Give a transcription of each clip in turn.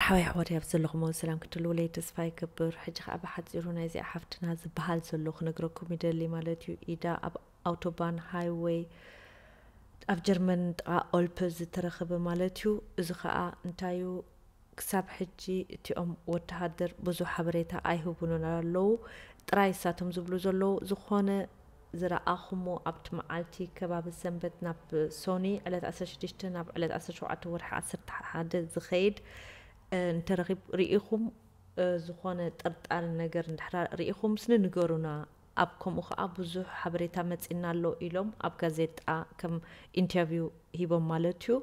ሓወይ ኣሕዋተይ፣ ኣብ ዘለኹሞ ሰላም ክትህልዉለይ ተስፋ ይገብር። ሕጂ ኸኣ ብሓጺሩ ናይዚኣ ሓፍትና ዝበሃል ዘሎ ክነግረኩም ይደሊ ማለት እዩ። ኢዳ ኣብ ኣውቶባን ሃይወይ ኣብ ጀርመን ጥቓ ኦልፕ ዝተረኸበ ማለት እዩ። እዚ ኸኣ እንታይ እዩ? ክሳብ ሕጂ እቲኦም ወተሃደር ብዙሕ ሓበሬታ ኣይህቡንን ኣለዉ። ጥራይ እሳቶም ዝብሉ ዘለዉ፣ ዝኾነ ዝረኣኹሞ ኣብቲ መዓልቲ ከባቢ ሰንበት ናብ ሶኒ ዕለት ዓሰርተ ሽዱሽተ ናብ ዕለት ዓሰርተ ሸውዓተ ወርሒ ዓሰርተ ሓደ ዝኸይድ፣ እ፣ እንተረኺብ-፣ ርኢኹም፣ እ፣ ዝኾነ ጠርጣሪ ነገር እንድሕር ርኢኹምስ ንገሩና። ኣብ ከምኡ ኸኣ ብዙሕ ሓበሬታ መጺና ኣሎ ኢሎም ኣብ ጋዜጣ ከም ኢንተርቪው ሂቦም ማለት እዩ።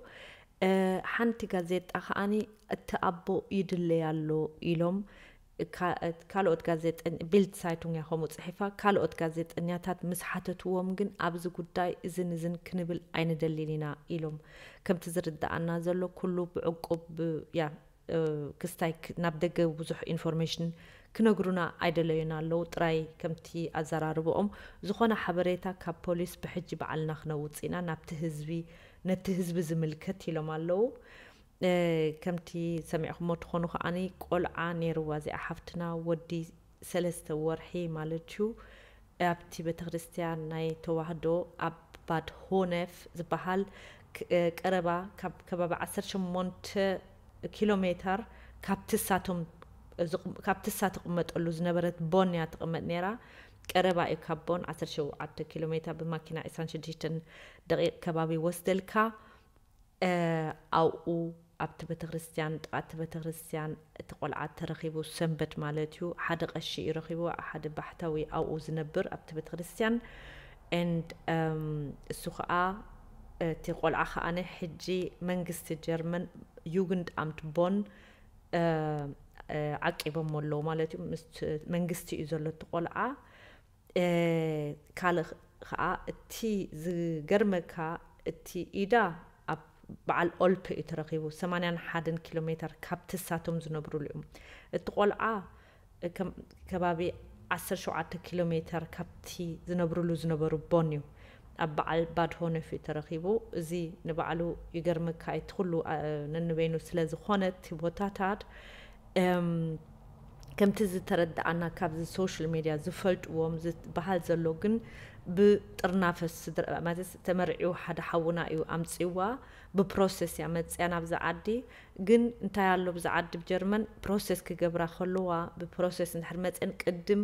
እ፣ ሓንቲ ጋዜጣ ኸኣኒ እቲ ኣቦ ይድለይ ኣሎ ኢሎም፣ ካ-፣ ካልኦት ጋዜጠን-፣ ቢልድ ሳይቱንግ እያ ከምኡ ጽሒፋ። ካልኦት ጋዜጠኛታት ምስ ሓተትዎም ግን ኣብዚ ጉዳይ እዝን እዝን ክንብል ኣይንደልን ኢና ኢሎም። ከምቲ ዝርድኣና ዘሎ ኩሉ ብዕቁብ ብ-፣ ያ፣ እ፣ ክስታይ ክ-፣ ናብ ደገ ብዙሕ ኢንፎርሜሽን ክነግሩና ኣይደለዩን ኣለዉ። ጥራይ ከምቲ ኣዘራርብኦም ዝኾነ ሓበሬታ ካብ ፖሊስ ብሕጂ ባዕልና ክነውጽእ ኢና፣ ናብቲ ህዝቢ፣ ነቲ ህዝቢ ዝምልከት ኢሎም ኣለዉ። እ፣ ከምቲ ሰሚዕኹሞ ትኾኑ ከኣኒ ቆልዓ ነይርዋ እዚኣ ሓፍትና፣ ወዲ ሰለስተ ወርሒ ማለት እዩ። ኣብቲ ቤተክርስትያን ናይ ተዋህዶ ኣብ ባድ ሆነፍ ዝበሃል ክ-፣ እ፣ ቀረባ ካብ ከባቢ ዓሰርተ ሸሞንተ ኪሎ ሜተር ካብቲ እሳቶም ዝቕ-፣ ካብቲ እሳ ትቕመጠሉ ዝነበረት ቦን እያ ትቕመጥ ነይራ። ቀረባ እዩ ካብ ቦን፣ ዓሰርተ ሸውዓተ ኪሎ ሜተር፣ ብማኪና ዕስራን ሽዱሽተን ደቂቕ ከባቢ ይወስደልካ። እ፣ ኣብኡ ኣብቲ ቤተክርስትያን፣ ጥቓ እቲ ቤተክርስትያን እቲ ቆልዓ ተረኺቡ፣ ሰንበት ማለት እዩ። ሓደ ቀሺ እዩ ረኺቡ፣ ሓደ ባሕታዊ ኣብኡ ዝነብር ኣብቲ ቤተክርስትያን። And፣ እም፣ እሱ ኸኣ፣ እቲ ቆልዓ ኸኣ ሕጂ መንግስቲ ጀርመን ዩግንድ ኣምት ቦን፣ እ፣ እ፣ ዓቂቦሞ ኣለዉ ማለት እዩ። ምስ መንግስቲ እዩ ዘሎ እቲ ቆልዓ። እ፣ ካልእ ኸ-፣ ኸኣ እቲ ዝገርመካ፣ እቲ ኢዳ ኣብ በዓል ኦልፕ እዩ ተረኺቡ፣ ሰማንያን ሓደን ኪሎ ሜተር ካብቲ እሳቶም ዝነብሩሉ እዮም። እቲ ቆልዓ ከም ከባቢ ዓሰርተ ሸውዓተ ኪሎ ሜተር ካብቲ ዝነብሩሉ ዝነበሩ ቦን እዩ። ኣብ በዓል ባድ ሆነፍ እዩ ተረኺቡ። እዚ ንባዕሉ ይገርመካ፣ እቲ ኩሉ፣ ኣ፣ ነንበይኑ ስለ ዝኾነ እቲ ቦታታት፣ እም፣ ከምቲ ዝተረድኣና ካብዚ ሶሻል ሜድያ ዝፈልጥዎም ዝበሃል ዘሎ ግን ብጥርናፈ ስድራ፣ ማለት ተመርዒው ሓደ ሓውና እዩ ኣምጺዋ፣ ብፕሮሰስ እያ መጽያ ናብዚ ዓዲ። ግን እንታይ ኣሎ ብዚ ዓዲ ብጀርመን ፕሮሰስ ክገብራ ከለዋ፣ ብፕሮሰስ እንድሕር መጽን ቅድም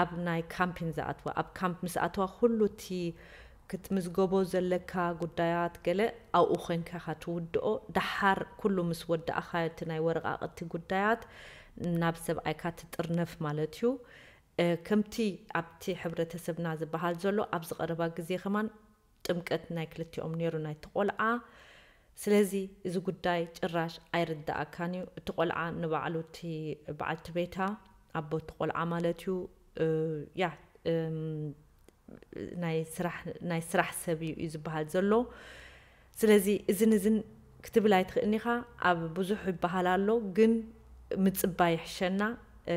ኣብ ናይ ካምፕን ዝኣትዋ፣ ኣብ ካምፕ ምስ ኣትዋ ኩሉ እቲ ክትምዝገቦ ዘለካ ጉዳያት ገለ ኣብኡ ኮይንካ ኢኻ ትውድኦ። ደሓር ኩሉ ምስ ወዳእኻ፣ እቲ ናይ ወረቃቅቲ ጉዳያት፣ ናብ ሰብኣይካ ትጥርነፍ ማለት እዩ። እ፣ ከምቲ ኣብቲ ሕብረተሰብና ዝበሃል ዘሎ፣ ኣብዚ ቀረባ ግዜ ከማን ጥምቀት ናይ ክልቲኦም ነይሩ፣ ናይቲ ቆልዓ። ስለዚ እዚ ጉዳይ ጭራሽ ኣይርድኣካን እዩ። እቲ ቆልዓ ንባዕሉ፣ እቲ በዓልቲ ቤታ፣ ኣቦ እቲ ቆልዓ ማለት እዩ፣ እ፣ ያ፣ እም፣ ናይ ስራሕ፣ ናይ ስራሕ ሰብ እዩ፣ እዩ ዝበሃል ዘሎ። ስለዚ እዝን እዝን ክትብል ኣይትኽእልን ኢኻ። ኣብ ብዙሕ ይበሃል ኣሎ፣ ግን ምጽባይ ይሕሸና። እ፣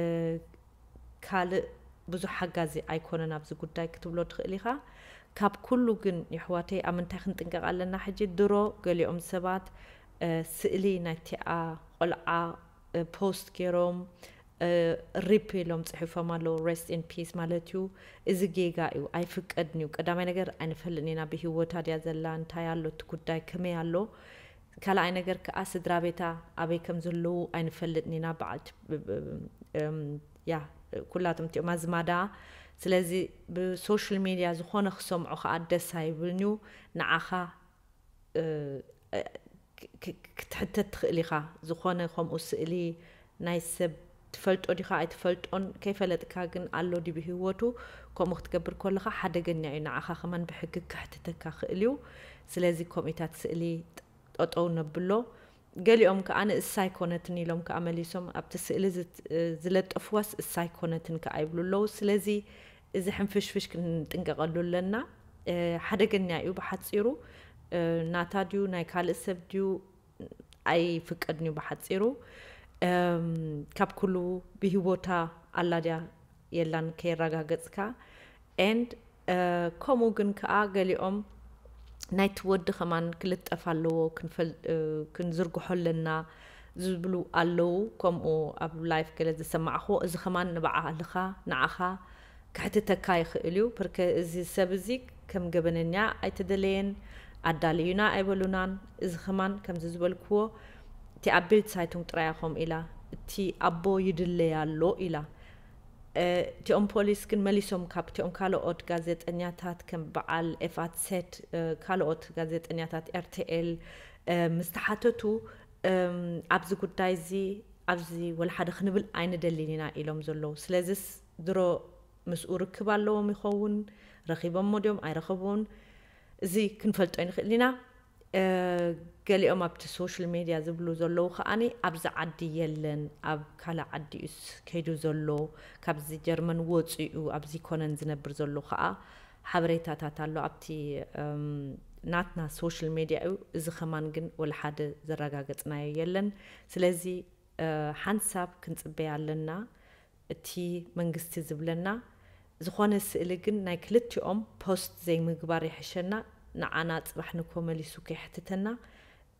ካልእ ብዙሕ ሓጋዚ ኣይኮነን ኣብዚ ጉዳይ ክትብሎ ትኽእል ኢኻ። ካብ ኩሉ ግን የሕዋተይ፣ ኣብ ምንታይ ክንጥንቀቕ ኣለና ሕጂ? ድሮ ገሊኦም ሰባት፣ እ፣ ስእሊ ናይቲኣ ቆልዓ፣ እ፣ ፖስት ገይሮም፣ እ፣ ሪፕ ኢሎም ጽሒፎም ኣለዉ፣ ሬስት ኢን ፒስ ማለት እዩ። እዚ ጌጋ እዩ፣ ኣይፍቀድን እዩ። ቀዳማይ ነገር ኣይንፈልጥን ኢና፣ ብህይወታ ድያ ዘላ፣ እንታይ ኣሎ እቲ ጉዳይ፣ ከመይ ኣሎ። ካልኣይ ነገር ከኣ ስድራ ቤታ ኣበይ ከም ዘለዉ ኣይንፈልጥን ኢና። በዓልቲ፣ ብ-፣ ብ-፣ እም፣ ያ፣ ኩላቶም እቲኦም ኣዝማዳ። ስለዚ ብሶሻል ሜድያ ዝኾነ ክሰምዖ ከኣ ደስ ኣይብልን እዩ። ንዓኻ፣ እ፣ እ፣ ክ-፣ ክ-፣ ክትሕተት ትኽእል ኢኻ። ዝኾነ ከምኡ ስእሊ ናይ ሰብ ትፈልጦ ዲኻ ኣይትፈልጦን ከይፈለጥካ ግን ኣሎ ድዩ ብህይወቱ፣ ከምኡ ክትገብር ከለኻ ሓደገኛ እዩ። ንዓኻ ከማን ብሕጊ ከሕትተካ ክእል እዩ። ስለዚ ከምኡታት ስእሊ ጠጠው ነብሎ። ገሊኦም ከኣ ንእሳ ኣይኮነትን ኢሎም ከኣ መሊሶም ኣብቲ ስእሊ ዝት-፣ ዝለጠፍዋስ እሳ ኣይኮነትን ከኣ ይብሉ ኣለዉ። ስለዚ እዚ ሕንፍሽፍሽ ክንጥንቀቐሉ ኣለና። እ፣ ሓደገኛ እዩ ብሓጺሩ። እ፣ ናታ ድዩ ናይ ካልእ ሰብ ድዩ ኣይፍቀድን እዩ ብሓጺሩ። እም፣ ካብ ኩሉ ብህይወታ ኣላ ድያ የላን ከየረጋገጽካ። And፣ እ፣ ከምኡ ግን ከኣ ገሊኦም ናይቲ ወዲ ከማን ክልጠፍ ኣለዎ፣ ክንፈል-፣ እ፣ ክንዝርግሖ ኣለና፣ ዝብሉ ኣለዉ። ከምኡ ኣብ ላይፍ ገለ ዝሰማዕኹ፣ እዚ ከማን ንባዕልኻ ንዓኻ ክሕትተካ ይኽእል እዩ። ፕርከ እዚ ሰብ እዚ ከም ገበነኛ ኣይተደለየን፣ ኣዳልዩና ኣይበሉናን። እዚ ከማን ከምዚ ዝበልክዎ፣ እቲ ኣብ ቢልድ ሳይቱንግ ጥራይ ኢኹም ኢላ፣ እቲ ኣቦ ይድለይ ኣሎ ኢላ። እቲኦም ፖሊስ ግን መሊሶም ካብ እቲኦም ካልኦት ጋዜጠኛታት ከም በዓል ኤፋት ሴት፣ ካልኦት ጋዜጠኛታት ኤርትኤል ምስ ተሓተቱ፣ ኣብዚ ጉዳይ እዚ ኣብዚ ወላ ሓደ ክንብል ኣይንደልን ኢና ኢሎም ዘለዉ። ስለዚስ ድሮ ምስኡ ርክብ ኣለዎም ይኸውን፣ ረኺቦሞ ድዮም ኣይረኸቡን፣ እዚ ክንፈልጦ ይንኽእል ኢና። ገሊኦም ኣብቲ ሶሻል ሜድያ ዝብሉ ዘለዉ ከዓኒ ኣብዚ ዓዲ የለን፣ ኣብ ካልእ ዓዲ እዩስ ከይዱ ዘሎ፣ ካብዚ ጀርመን ወፂኡ ኣብዚ ኮነን ዝነብር ዘሎ ከዓ ሓበሬታታት ኣሎ ኣብቲ ናትና ሶሻል ሜድያ እዩ። እዚ ከማን ግን ወላ ሓደ ዘረጋገፅናዮ የለን። ስለዚ ሓንሳብ ክንፅበይ ኣለና። እቲ መንግስቲ ዝብለና ዝኾነ ስእሊ ግን ናይ ክልቲኦም ፖስት ዘይምግባር ይሕሸና። ንዓና ፅባሕ ንኮ መሊሱ ከይሕትተና።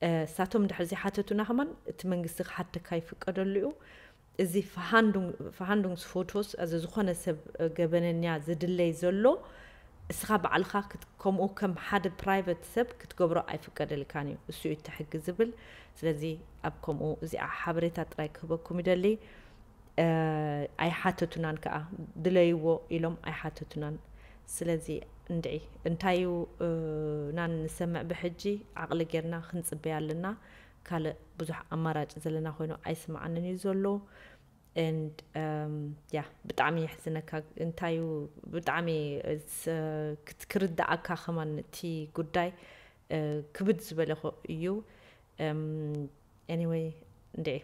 እሳቶም ድሕር ዘይሓተቱና ከማን እቲ መንግስቲ ክሓተካ ይፍቀደሉ እዩ። እዚ ፈሃንዱንግስ ፎቶስ እዚ ዝኾነ ሰብ ገበነኛ ዝድለይ ዘሎ እስኻ ባዕልኻ ከምኡ ከም ሓደ ፕራይቨት ሰብ ክትገብሮ ኣይፍቀደልካን እዩ። እሱ እዩ እቲ ሕጊ ዝብል። ስለዚ ኣብ ከምኡ እዚኣ ሓበሬታ ጥራይ ክህበኩም ይደሊ። ኣይሓተቱናን ከዓ፣ ድለይዎ ኢሎም ኣይሓተቱናን። ስለዚ እንድዒ እንታይ እዩ ናን ንሰምዕ ብሕጂ ዓቕሊ ጌርና ክንፅበይ ኣለና። ካልእ ብዙሕ ኣማራጭ ዘለና ኮይኑ ኣይስምዓንን እዩ ዘሎ። And ያ ብጣዕሚ የሕዝነካ። እንታይ እዩ ብጣዕሚ ክርዳኣካ ከማን እቲ ጉዳይ ክብድ ዝበለ እዩ። Anyway እንድዒ